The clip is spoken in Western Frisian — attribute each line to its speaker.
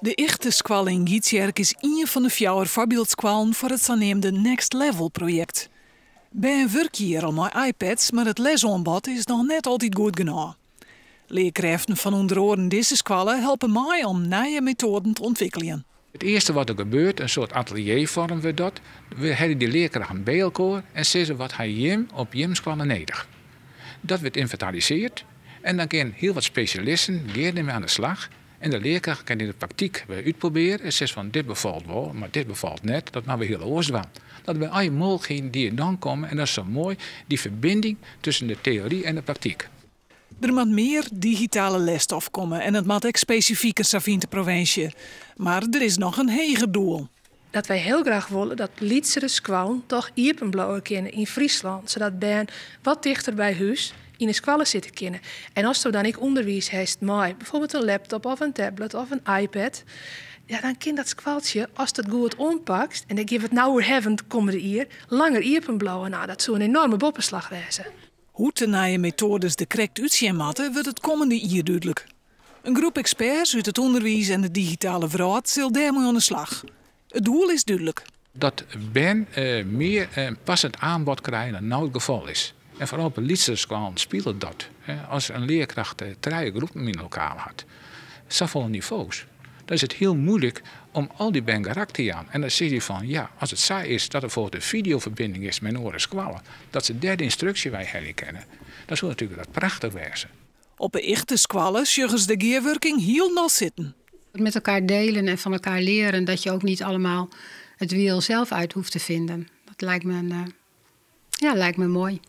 Speaker 1: De Ichthusskoalle yn Gytsjerk is ien fan de fjouwer foarbyldskoallen foar it saneamde Next Level projekt. Bern wurkje hjir al mei iPads, mar it lesoanbod is noch net altyd goed genôch. Learkrêften fan ûnder oaren dizze skoalle helpe mei om nije metoaden te ûntwikkeljen.
Speaker 2: It earste wat der gebeurt, in soart atelierfoarm wurdt dat. We helje dy learkrachten by elkoar en sizze: wat ha jim op jim skoalle nedich? Dat wurdt ynventarisearre en dan kinne hiel wat spesjalisten gean dermei oan de slach. En de learkracht kin yn de praktyk wer útprobearje en sizze fan: dit befalt wol, mar dit befalt net, dat moatte we hiel oars dwaan. Dat binne allegear mooglikheden dy't dan komme en dat is sa moai, dy ferbining tusken de teory en de praktyk.
Speaker 1: Der moat mear digitale lesstof komme en it moat ek spesifiker, sa fynt de provinsje. Mar der is noch in heger doel.
Speaker 3: Dat wy hiel graach wolle dat lytsere skoallen dochs iepen bliuwe kinne yn Fryslân, sadat bern wat tichter by hûs yn de skoalle sitte kinne. En ast dan ek ûnderwiis hast mei bygelyks in laptop of in tablet of in iPad, ja, dan kin dat skoaltsje, ast it goed oanpakst, en ik gean it no hawwen kommende jier, langer iepen bliuwe. No, dat soe in enoarme boppeslach wêze.
Speaker 1: Hoe't de nije metoades der krekt útsjen moatte, wurdt it kommende jier dúdlik. In groep eksperts út it ûnderwiis en de digitale wrâld sil dêrmei oan de slach. It doel is dúdlik.
Speaker 2: Dat bern mear in passend aanbod krije dan no it gefal is. En foaral op de lytsere skoallen spilet dat. As in learkracht trije groepen yn elkoar hat, safolle nivo's, dan is it hiel muoilik om al dy bern karakter te jaan. En dan sis je fan, ja, as it sa is dat der bijvoorbeeld in fideoferbining is mei in oare skoalle, dat se dêr de ynstruksje by helje kinne, dan soe natuerlik dat prachtich wêze.
Speaker 1: Op de Ichthusskoalle sjogge se de gearwurking hielendal sitten.
Speaker 4: Met elkaar delen en van elkaar leren, dat je ook niet allemaal het wiel zelf uit hoeft te vinden. Dat lijkt me, ja, lijkt me mooi.